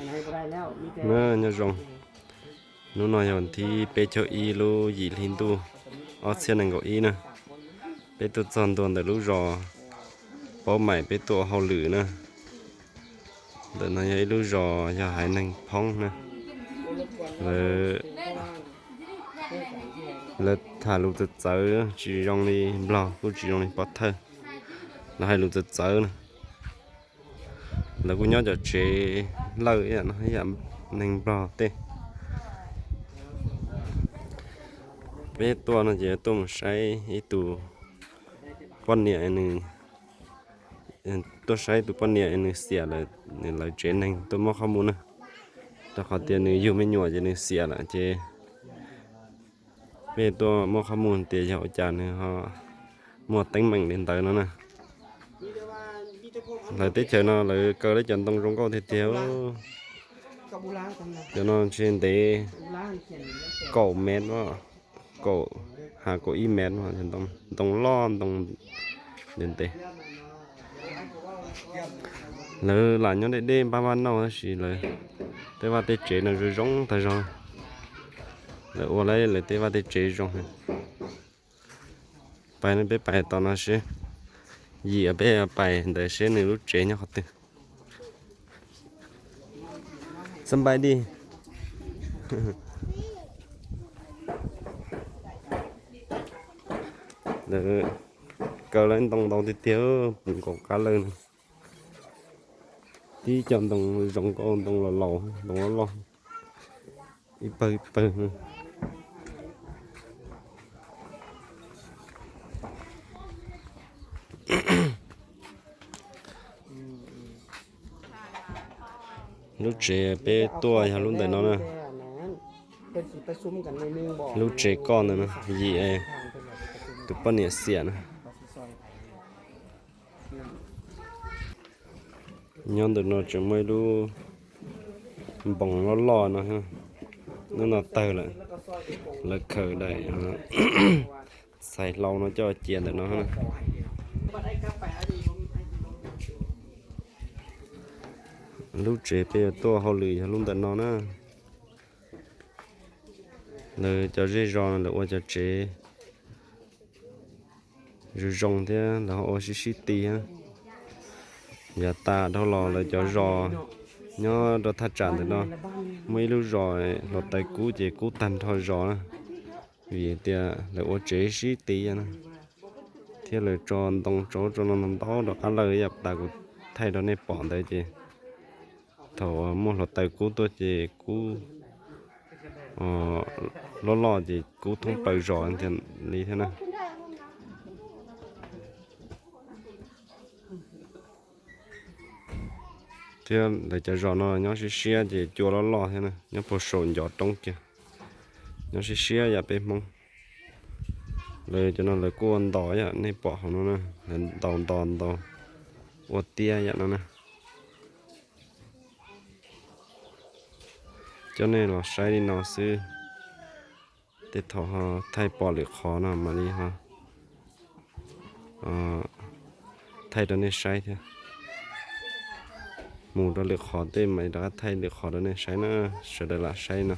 Na, nyob zoo. Hnub no yog thib peb caug ib lub yim hli ntuj ob txhiab nees nkaum ib na. Peb tuaj txog ntua ntawm lub zos Paub Maim, peb tuaj ua hauj lwm na. Ntawm no yog ib lub zos yog haiv neeg Phoob na. Lawv, lawv tham lus txawv txawv tsis zoo li Nplog, kuj tsis zoo li pov thawj. Lawv hais lus txawv txawv na. Lawv kuj nyob cov tsev lawj ib yam no, ib yam neeg Nplog tej. Peb tuaj no ces tuaj mus saib ib tus poj niam, nws, tuaj saib tus poj niam nws xiam lawm, lawv tsev neeg tuaj muab qhov muag na. Rau qhov tias nws yug me nyuam ces nws xiam lawm ces peb tuaj muab qhov muag tias yog ua cas nws ho muaj teeb meem li ntawd no na. Lawv teb chaws no lawv kaw lawv cov ntoo zoo nkauj tiag tiag. Cov no ntshe ntev kaum mev, kaum, ha kaum ib mev, ntoo loj ntoo ntev ntev. Lawv lam nyob deb deb npab vaj noj tab sis lawv tej vaj tej tsev no zoo zoo tag zog. Lawv ua lawv tej vaj tej tsev zoo. Pais no peb pais tom no seb, yim peb pais ntawd seb nws lub tsev nyob qhov twg. Xab npaib dij. Lawv kaw lawv ntoo ntau tiag tiag, puv nkaus qab lawj no. Tib co ntoo zoo nkauj, ntoo los laus, ntoo loj loj, ib pawg ib pawg. Lub tsev peb tuaj yog lub ntawm no na. Lub tsev koj ntawm no, yim tus poj niam xiam na. Nyob ntawm no tseem muaj ib lub npoos loj loj no, hnub no tawg lawm, lawv khaws daim xais hlau no coj cia ntawm no. Lub tsev peb yuav tuaj hauj lwm yog lub ntawm no na. Lawv cov zej zos no lawv ua cov tsev zoo zoo thiab lawv ho ua sib sib ti. Yav tas dhau los lawv cov zos nyob rau thaj tsam ntawm no, muaj ib lub zos hluav taws kub ces kub tag nrho zos na. Vim tias lawv ua tsev sib ti na, thiab lawv tso ntoo tso tso no ntau ntau rov qab lawj, yam tas kuv thaij rau nej pom ntawd ces thaum muaj hluav taws kub tuaj ces kub loj loj ces kub thoob plaws zos li thiab na. Thiab lawv cov zos no nyob siab siab ces cua loj loj thiab na, nyob puag saum ncov roob kiag, nyob siab siab yam peb Hmoob. Lawv cov no lawv kuj ua ntos yam nej pom hauv no na, lawv ntaus ntos ntaus ua tiab yam no na. Coj nej los saib li no xwb, tej thaum ho thaij pom lwm qhov no mam li ho thaij rau nej saib thiab. Mus rau lwm qhov tej mam li rov qab thaij lwm qhov rau nej saib na. Sawv daws lam saib no.